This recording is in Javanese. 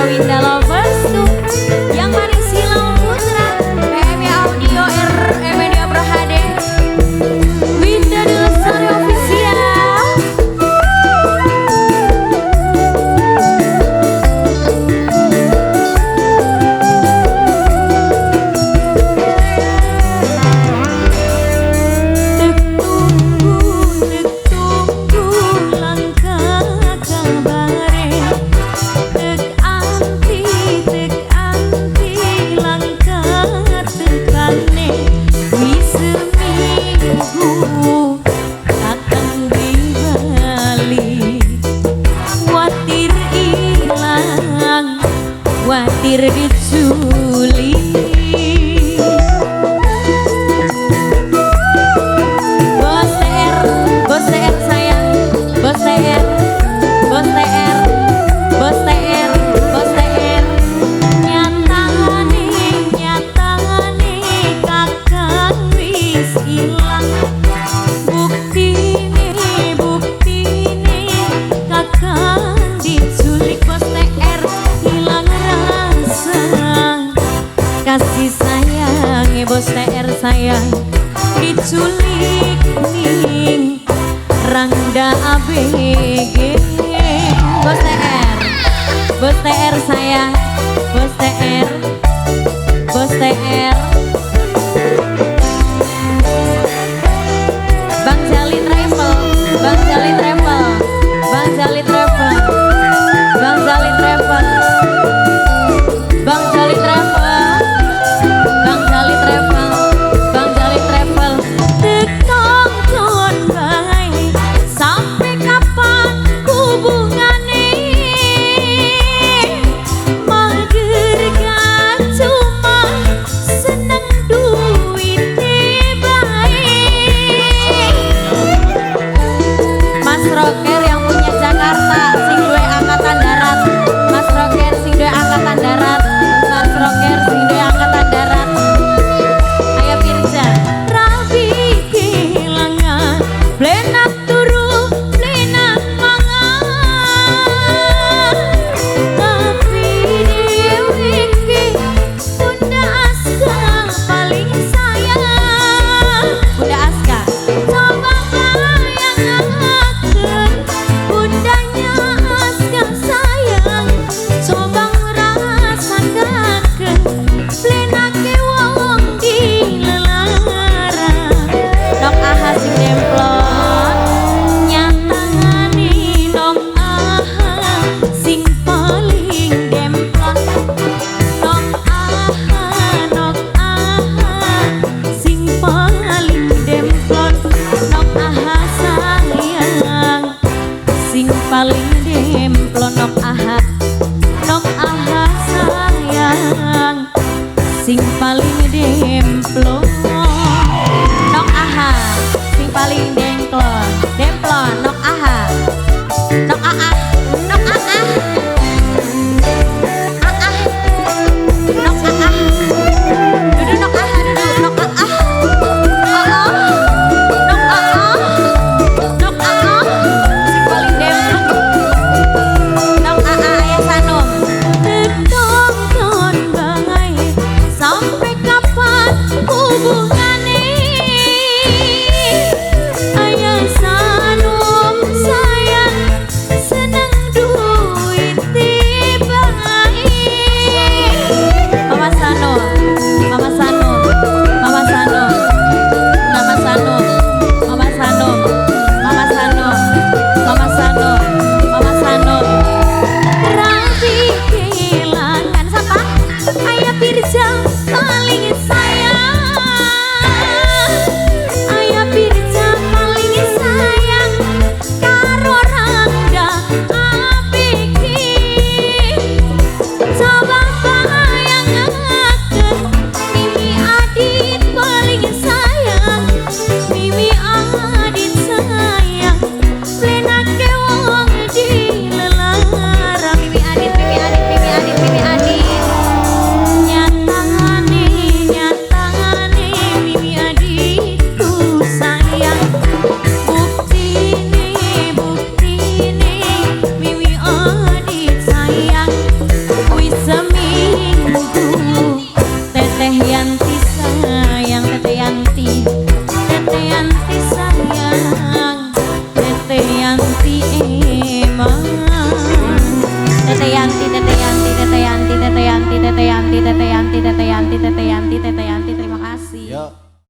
Winda Lovers tuh, yang manis Hilang Putra, PMY Audio, R Media Pro HD, Winda Lestari Official. Tek tunggu langkah kabare, tek anti langkah tekane, wis seminggu kakang bali, kuatir ilang, kuatir diculik. Bos TR, bos TR sayang, bos TR, bos TR, bos TR, bos TR. Nyatane, nyatane kakang wis ilang. Buktine, buktine kakang diculik bos TR, hilang rasa kasih sayang bos TR sayang, diculik ning Rangda ABG. Bos TR, bos TR sayang, bos TR, bos TR. Bang Jali Travel, Bang Jali Travel, Bang Jali Travel, Bang Jali Travel, Bang Jali Travel, Bang Jali Travel, Bang Jali Travel. Tekon bae sampai kapan hubungane, mager gak cuma seneng duwite bae. Mas Roker yang punya Jakarta, sing duwe angkatan darat. Mas Roker sing duwe angkatan darat. Mas Roker sing duwe angkatan darat. Ayo Pirja. Rabi kehilangan, plenak turu, plenak mangan. Tapi dheweke Bunda Aska paling sayang. Bunda Aska, coba bayangaken bundanya Aska sayang, coba ngrasakaken plenake wong dilelarang. Nok aha sing demplon, nyatane nok aha sing paling demplon. Nok aha, nok aha sing paling demplon. Nok aha sayang sing paling demplon. Nok aha, nok aha sayang sing paling demplon. Nok aha sing paling demplon, demplon. Nok aha, nok aha, nok aha, ah nok aha, dudu nok aha, dudu nok aha, ah nok aha, nok aha sing paling demplon. Nok aha ayah Sanum. Tekon bae sampai kapan hubungan Tete Yanti, Tete.